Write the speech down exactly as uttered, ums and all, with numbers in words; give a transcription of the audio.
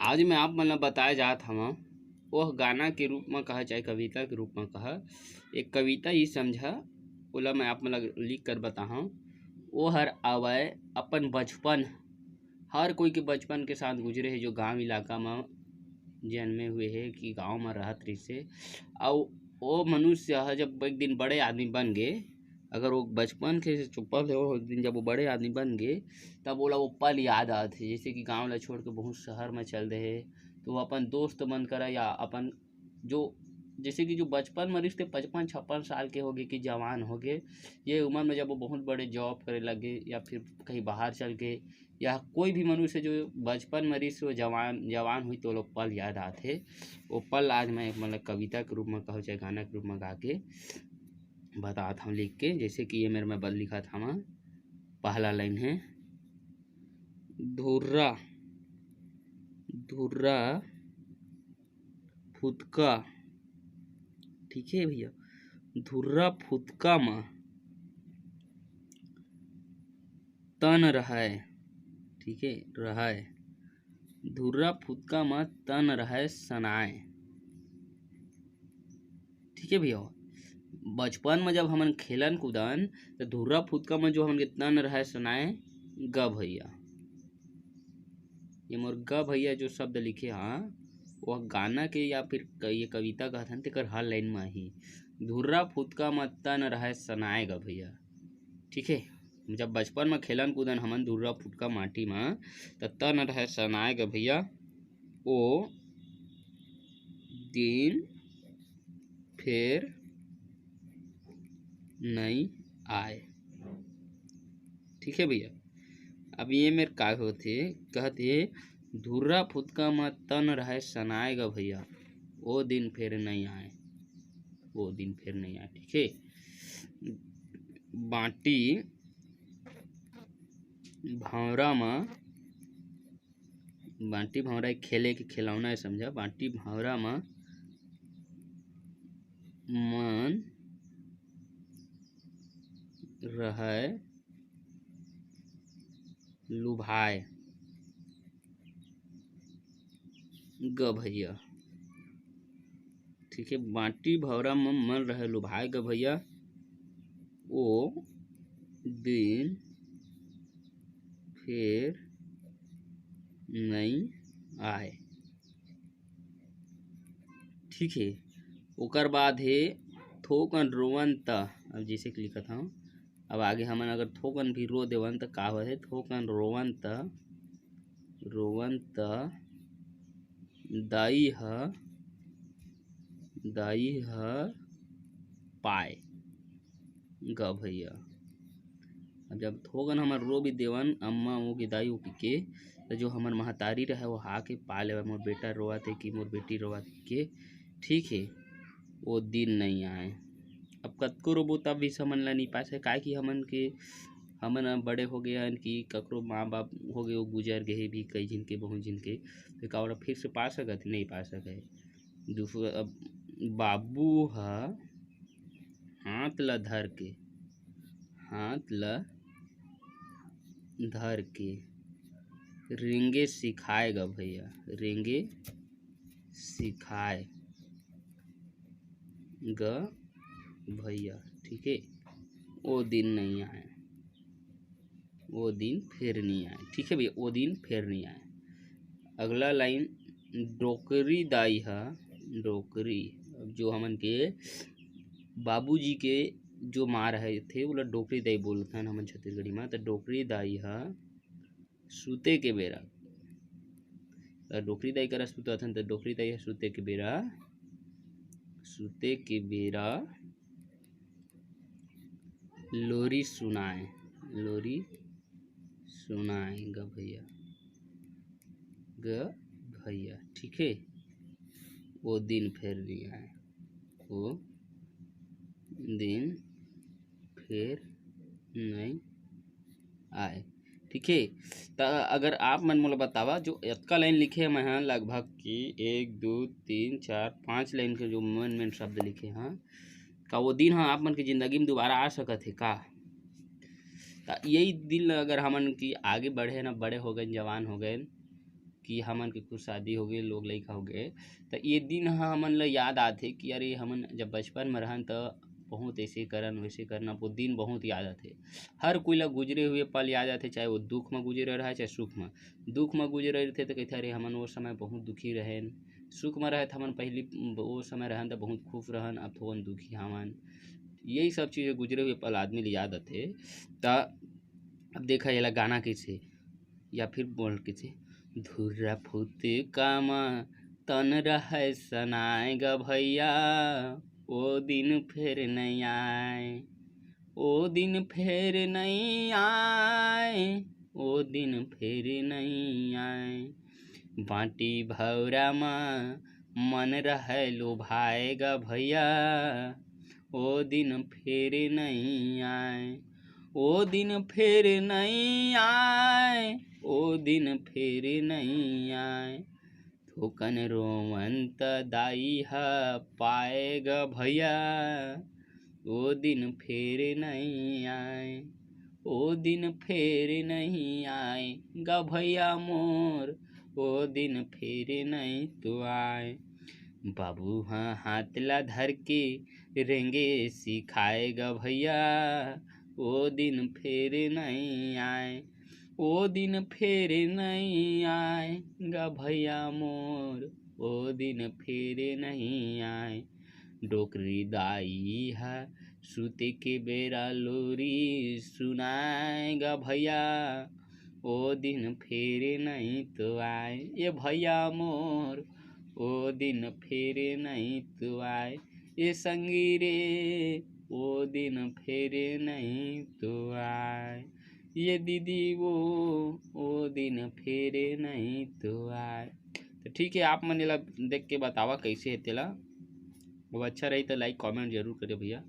आज मैं आप मन ल बताए जात हवं, ओह गाना के रूप म कहा, चाहे कविता के रूप म कहा, एक कविता ही समझा, ओला मैं आप मन ल लिख कर बताहूँ। ओ हर आवय अपन बचपन, हर कोई के बचपन के साथ गुजरे हे, जो गांव इलाका म जन्मे हुए हे, कि गांव म रहत रहिसे। अउ ओ मनुष्य ह जब एक दिन बड़े आदमी बन गे, अगर वो बचपन के जो पल हे, वो दिन जब वो बड़े आदमी बन गे, तब ओला वो पल याद आत हे, जैसे कि गांव ला छोड़ के बहुत शहर में चल दे हे, तो वो अपन दोस्त मन करा या अपन जो, जैसे कि जो बचपन में रिश्ते पचपन छप्पन साल के हो गए कि जवान हो गए, ये उम्र में जब वो बहुत बड़े जॉब करे लगे या फिर कहीं बाहर चल गए, या कोई भी मनुष्य जो बचपन में रिश्ते वो जवान जवान हुई, तो वो लोग पल याद आते। वो पल आज मैं मतलब कविता के रूप में कहो चाहे गाना के रूप में गा के बतात हूँ लिख के। जैसे कि ये मेरे में बल लिखा था, मैं पहला लाइन है, धुर्रा, धुर्रा फुतका, ठीक है भैया, धुर्रा फुतका म तन रहय, ठीक है, रहय, धुर्रा फुतका म तन रहय सनाय। ठीक है भैया, बचपन में जब हमन खेलन कूदन, तो धुर्रा फुतका में जो हमन के तन रहय सनाय, ग भैया, ये मोर ग भैया जो शब्द लिखे हा, वह गाना के या फिर क-, ये कविता कहथन, तेकर हर लाइन में ही, धुर्रा फुतका में तन रहय सनाय ग भैया। ठीक है, जब बचपन में खेलन कूदन हमन धुर्रा फुटका माटी में, त तन रहय सनाय ग भैया, ओ दिन फेर नई आय। ठीक है भैया, अब ये मेर का होथे, कहत हे, धुर्रा फुतका म तन रहय सनाय ग भैया, ओ दिन फेर नई आय, ओ दिन फेर नई आय। ठीक है, बांटी भौंरा म, बांटी भौंरा एक खेले के खिलौना है, समझा। बांटी भौंरा म मन रहय लुभाय ग भैया। ठीक है, बांटी भौंरा म मन रहय लुभाय ग भैया, ओ दिन फेर नई आय। ठीक है, ओकर बाद हे थोकन रोवन त, अब जैसे कि लिखत हूँ, अब आगे हमन अगर थोकन भी रो देवन त का होथे, थोकन रोवन त, रोवन त दाई ह, दाई ह पाय ग भैया। अब जब थोकन हमर रो भी देवन अम्मा वो के दाई वो के, तो जो हमर महतारी रहे वो हा के पा लेवे, मोर बेटा रोवत हे कि मोर बेटी रोवत के। ठीक है, वो दिन नहीं आए। अब कतको रोबो तब भी हमन ला नहीं पाए, काहे कि हमन के, हमन अब बड़े हो गए हन कि ककरो माँ बाप हो गए, वो गुजर गए भी कई झिन के, बहुत झिन के, तो का ओला फिर से पा सकत? नहीं पा सके। दूसरा, अब बाबू ह हाथ ला धर के, हाथ ला धर के रेंगे सिखाय ग भैया, रेंगे सिखाय ग भैया। ठीक है, ओ दिन नहीं आए, ओ दिन फेर नहीं आए। ठीक है भैया, ओ दिन फेर नहीं आए। अगला लाइन, डोकरी दाई ह, डोकरी, अब जो हमन के बाबूजी के जो माँ रहे थे, ओला डोकरी दाई बोलथन हमन छत्तीसगढ़ी में। तो डोकरी दाई ह सुते के बेरा, अगर डोकरी दाई करा सुतथन, तो डोकरी दाई ह सुते के बेरा, सुते के बेरा लोरी सुनाए, लोरी सुनाए ग भैया, ग भैया। ठीक है, वो दिन फेर नहीं आए, वो दिन फेर नहीं आए। ठीक है, त अगर आप मन मोला बतावा, जो अतका लाइन लिखे मैं ह, लगभग कि एक, दो, तीन, चार, पाँच लाइन के जो मेन मेन शब्द लिखे ह, का वो दिन ह आप मन के जिंदगी में दोबारा आ सकत हे का? त यही दिन ल अगर हमन की आगे बढ़े ना, बड़े हो गए, जवान हो गए, कि हमन के खुद शादी हो गए, लोग लइका हो गए, त ये दिन ह हमन ल याद आथे कि अरे, हमन जब बचपन में रहन त बहुत ऐसे करन, वैसे करन। वो दिन बहुत याद आथे। हर कोई ल गुजरे हुए पल याद आथे, चाहे वो दुख में गुजरे रहे, चाहे सुख में। दुख में गुजरे रहिथे त कहिथे, अरे, हमन वो समय बहुत दुखी रहेन। सुख में रहे त हमन पहली वो समय रहन त बहुत खुश रहन, अब थोकन दुखी हवन। यही सब चीज़ गुजरे हुए पल आदमी ल याद आथे। त अब देखा, एला गाना कैसे या फिर बोल कैसे, धुर्रा फुतका म तन रहय सनाय ग भैया, ओ दिन फेर नइ आय, ओ दिन फेर नइ आय, ओ दिन फेर नइ आय। बाटी भौरा म मन रहय लोभाय ग भैया, ओ दिन फेर नइ आय, ओ दिन फेर नइ आय, ओ दिन फेर नइ आय। थोकन रोवन त दाई ह पाय ग भैया, ओ दिन फेर नइ आय, ओ दिन फेर नइ आय ग भैया मोर, ओ दिन फेर नइ तो आय। बाबू ह हाथ ला धर के रेंगे सिखाय ग भैया, ओ दिन फेर नइ आय, ओ दिन फेर नइ आय ग भैया मोर, ओ दिन फेर नइ आय। डोकरी दाई ह सुते के बेरा लोरी सुनाय ग भैया, ओ दिन फेर नइ तो आय, ए भैया मोर, ओ दिन फेर नइ तो आय, ए संगी रे, ओ दिन फेर नइ तो आय, ए दीदी वो, ओ दिन फेर नइ तो आय। तो ठीक है, आप मन एला देख के बतावा कैसे है तेला। वो अच्छा रही तो like comment जरूर करे भैया।